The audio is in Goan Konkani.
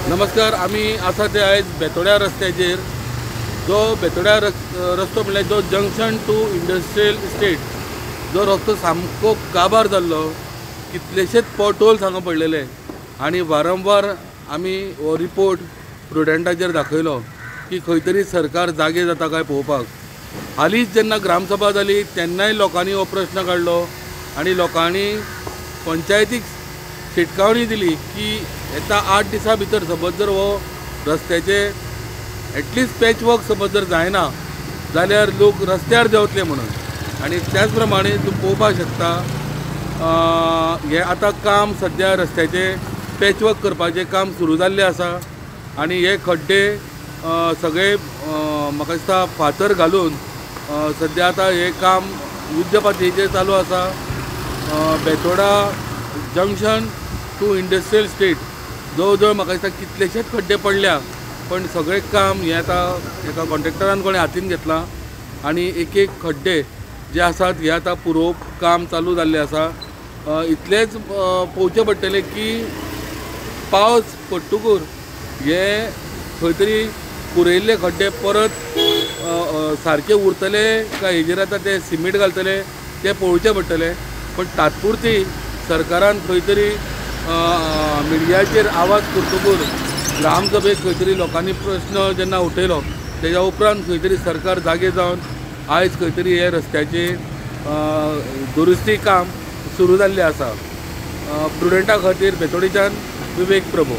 नमस्कार, आमी आसा ते आयज बेतोड्या रस्त्याचेर. जो बेतोड्या रस्तो म्हणल्यार जो जंक्शन टू इंडस्ट्रियल इस्टेट जो रस्तो सामको काबार जाल्लो, कितलेशेच पोटहोल्स हांगा पडलेले आनी वारंवार आमी हो रिपोर्ट प्रुडंटाचेर दाखयलो की खंय तरी सरकार जागे जाता काय पळोवपाक. हालींच जेन्ना ग्रामसभा जाली तेन्नाय लोकांनी हो प्रश्न काडलो आनी लोकांनी पंचायतीक शिटकावणी दिली की येता 8 दिसां भितर समज जर हो रस्त्याचे एटलिस्ट पॅचवर्क समज जर जायना जाल्यार लोक रस्त्यार देंवतले म्हणून. आनी त्याच प्रमाणे तूं पळोवपाक शकता हें आतां काम सद्या रस्त्याचें पॅचवर्क करपाचें काम सुरू जाल्लें आसा आनी हे खड्डे सगळे म्हाका दिसता फातर घालून सद्या आतां हें काम युद्ध पातळेचेर चालू आसा. Betora junction to industrial estate जवळ जवळ म्हाका दिसता कितलेशेच खड्डे पडल्या, पण सगळें काम हें आतां एका कॉन्ट्रेक्टरान कोणें हातीन घेतलां आनी एक एक खड्डे जे आसात हे आतां पुरोवप काम चालू जाल्लें आसा. इतलेंच पळोवचें पडटलें की पावस पडटकूच हे खंय तरी पुरयल्ले खड्डे परत सारके उरतले काय हेजेर आतां ते सिमेंट घालतले ते पळोवचें पडटलें. पण तात्पुरती सरकारान खंय तरी मिडियाचेर आवाज करतकूच ग्रामसभेक खंय तरी लोकांनी प्रश्न जेन्ना उठयलो तेज्या उपरांत खंय तरी सरकार जागे जावन आयज खंय तरी हे रस्त्याचे दुरुस्ती काम सुरू जाल्लें आसा. प्रुडंटा खातीर बेतोडेच्यान विवेक प्रभू.